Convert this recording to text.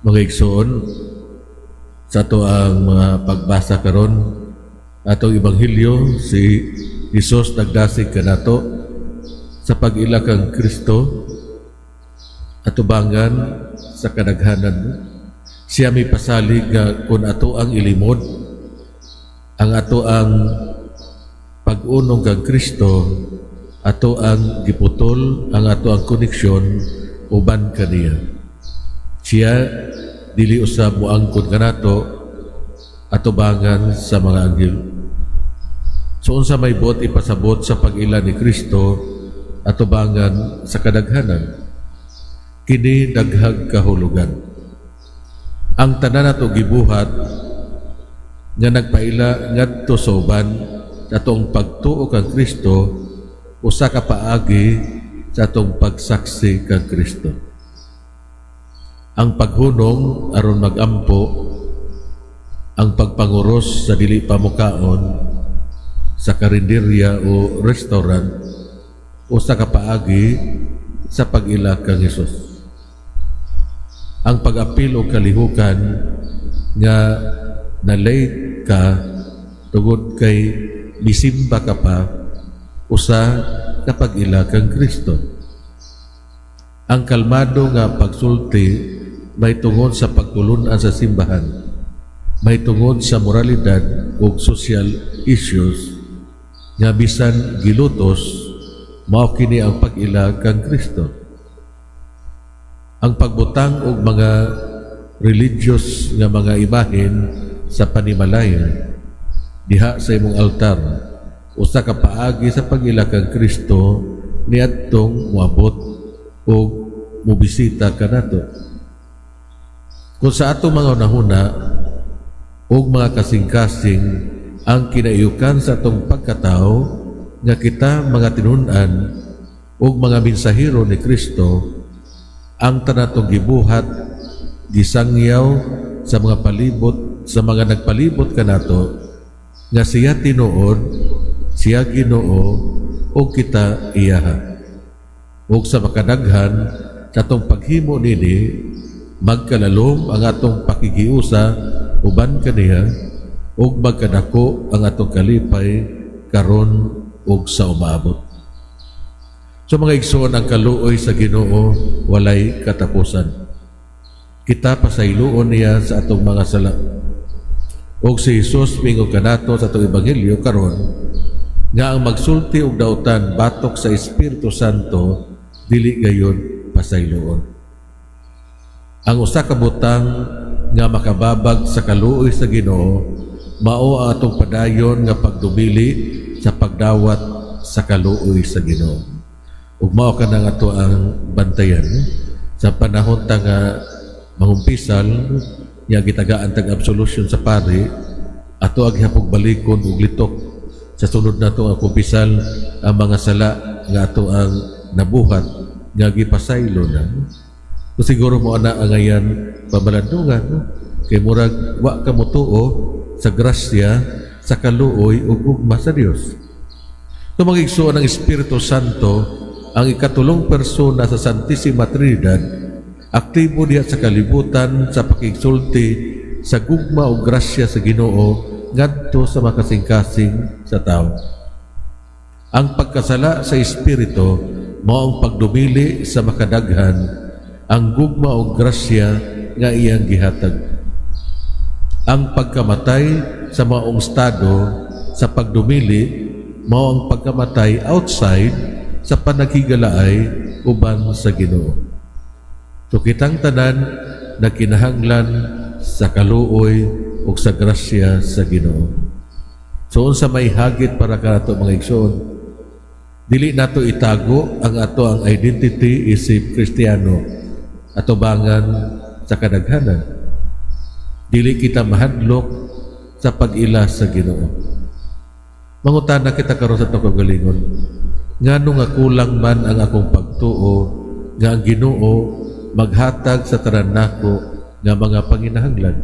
Mga igsoon, sa ato ang mga pagbasa karon, atong ebanghelyo, si Jesus nagdasig kanato sa pag-ila kang Kristo atubangan sa kadaghanan. Siya may pasalig nga kung ato ang ilimod ang ato ang pag-unong kang Kristo, ato ang giputol ang ato ang koneksyon uban kaniya. Siya dili usab moangkon kanato atubangan sa mga anghel. So unsa may buot ipasabot sa pag-ila ni Kristo atubangan sa kadaghanan? Kini daghag kahulugan. Ang tanan nato gibuhat nga nagpaila ngadto sa uban sa atong pagtuo kang Kristo usa ka paagi sa atong pagsaksi kang Kristo. Ang paghunong aron magampo, ang pagpanguros sa dili pa mukaon sa karinderya o restaurant, usa ka paagi sa pag-ila kang Hesus. Ang pag-apil og kalihukan nga na-late ka tungod kay misimba ka pa, usa ka pag-ila kang Kristo. Ang kalmado nga pagsulti may tungod sa pagtulunan sa simbahan, may tungod sa moralidad ug social issues nga bisan gilutos, mao kini ang pag-ila kang Kristo. Ang pagbutang og mga religious nga mga imahen sa panimalay diha sa imong altar, usa ka paagi sa pag-ila kang Kristo niadtong moabot og mobisita kanato. Kung sa atong mga hunahuna ug mga kasing-kasing ang kinaiyukan sa atong pagkatao nga kita mga tinun-an ug mga mensahero ni Kristo, ang tanatong gibuhat gisangyaw sa mga palibot, sa mga nagpalibot kanato nga siya tinuod, siya Ginoo ug kita iyaha. Ug sa makadaghan sa atong paghimo nini, magkalalom ang atong pakigiusa uban kaniya ug magkadako ang atong kalipay karon ug sa umaabot. So mga igsoon, ang kaluoy sa Ginoo walay katapusan. Kita pasayloon niya sa atong mga sala. Og si Jesus mingon kanato sa atong ebanghelyo karon nga ang magsulti og dautan batok sa Espiritu Santo dili gayon pasayloon. Ang usa ka butang nga makababag sa kaluoy sa Ginoo mao ang atong padayon nga pagdumili sa pagdawat sa kaluoy sa Ginoo. Ug mao kanang ato ang bantayan sa panahon ta nga mangumpisal nga gitagaan tag absolution sa pari, ato ang gihapong balikon ug litok sa sunod nato ang kumpisal ang mga sala nga ato ang nabuhat nga gipasaylo na. So siguro mo ana ang ngayan pamalandungan, no? Kay murag wa ka motuo sa grasya, sa kaluoy ug gugma sa Dios. So mga igsoon, ang Espiritu Santo, ang ikatulong persona sa Santissima Trinidad, aktibo diha sa kalibutan sa pakigsulti sa gugma ug grasya sa Ginoo ngadto sa makasing-kasing sa tao. Ang pagkasala sa Espiritu mao ang pagdumili sa makadaghan ang gugma ug grasya nga iyang gihatag. Ang pagkamatay sa maong estado sa pagdumili mao ang pagkamatay outside sa panaghigalaay uban sa Ginoo. So kitang tanan nagkinahanglan sa kaluoy ug sa grasya sa Ginoo. So unsa may hagit para kanato, mga igsoon? Dili nato itago ang ato ang identity isip Kristiyano atubangan sa kadaghanan. Dili kita mahadlok sa pag-ila sa Ginoo. Mangutana kita karon sa atong kaugalingon. Ngano nga kulang man ang akong pagtuo nga ang Ginoo maghatag sa tanan nako nga mga panginahanglan?